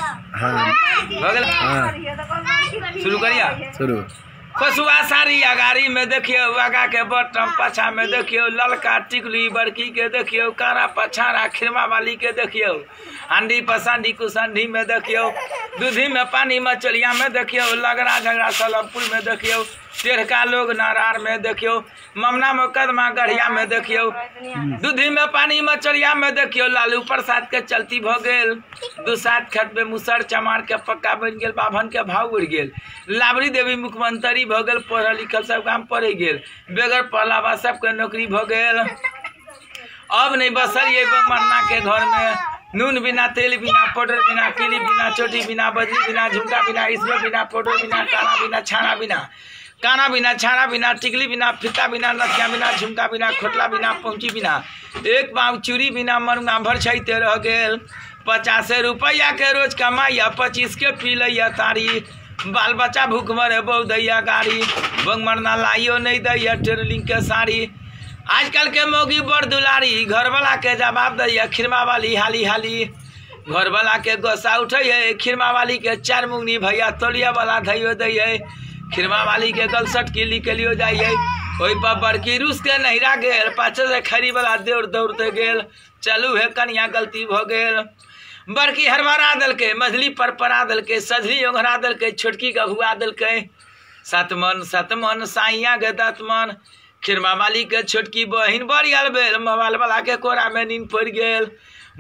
हाँ भऽ गेल। हाँ। शुरू करिया। शुरू। खसुआ साड़ी अगाड़ी में देखियौ, आगा के बटम पाछा में देखियौ, ललका टिकली बड़की के देखियौ, कारा पछाड़ा खिरमा वाली के देखियौ, हांडी पसांडी कुसंडी में देखियौ, दूधी में पानी में चलिया में देखियौ, लगड़ा झगड़ा सलमपुर में देखियौ, टेढ़का लोग नारार में देखियौ, ममना मोकदमा गढ़िया में देखियौ, दूधी में पानी में चलिया में देखियौ, लालू प्रसाद के चलती भऽ गेल, दू सात खेत में मुसर चमार के पक्का बनि गेल, बाभन के भाव उड़ि गेल, लाबड़ी देवी मुख्यमंत्री भऽ गेल, पढ़ल लिखल सब काम पढ़ि गेल, बगैर पढ़ला बाद सबके नौकरी भऽ गेल। अब नहीं बसल ये मरना के घर में, नून बिना तेल बिना पाउडर बिना कीली बिना चोटी बिना बजरी बिना झुमका बिना इसमें बिना पाउडर बिना काना बिना छाना बिना काना बिना छाना बिना टिकली बिना फीता बिना नथिया बिना झुमका बिना खोटला बिना पहुँची बिना एक पाँव चूड़ी बिना मरुआ भर छैते रह गेल। 50 रुपैआ के रोज कमाइया, 25 के पी लैया तारी, बाल बच्चा भूख मरे बहु दैया गाड़ी, बंग मरना लाइयो नहीं दैया टेरलिंग के साड़ी। आजकल के मौगी बड़ दुलारी, घरवाला के जवाब दैया खिरमा वाली हाली हाली, घरवाला के गुस्सा उठे है, खिरमा वाली के 4 मुंगनी भैया तोलिया वाला धैयो दैये, खिरमा वाली के गलसट की लियो जाइए, ओहि पर बड़की रूस के नहिरा गेल, पाछे से खरी वाला दौड़ दौड़ते गेल, चलू हे कनिया गलती भऽ गेल। बड़की हरबरा देलकै, मझली पर परा देलकै, सझली ओंघरा देलकै, छोटकी गभुआ देलकै। सतमन सतमन साइया के दतमन, खिरमा वाली के छोटकी बहिन बड़ियल भेल, मोबाइल वाला के कोरा में नींद पड़ि गेल,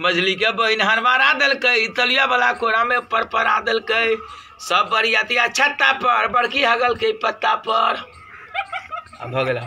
मझली के बहिन हरबरा देलकै, तलिया वाला कोरा में पर परा देलकै, सब बरियातिया छत्ता पर, बड़की हगलकै पत्ता पर। भऽ गेल।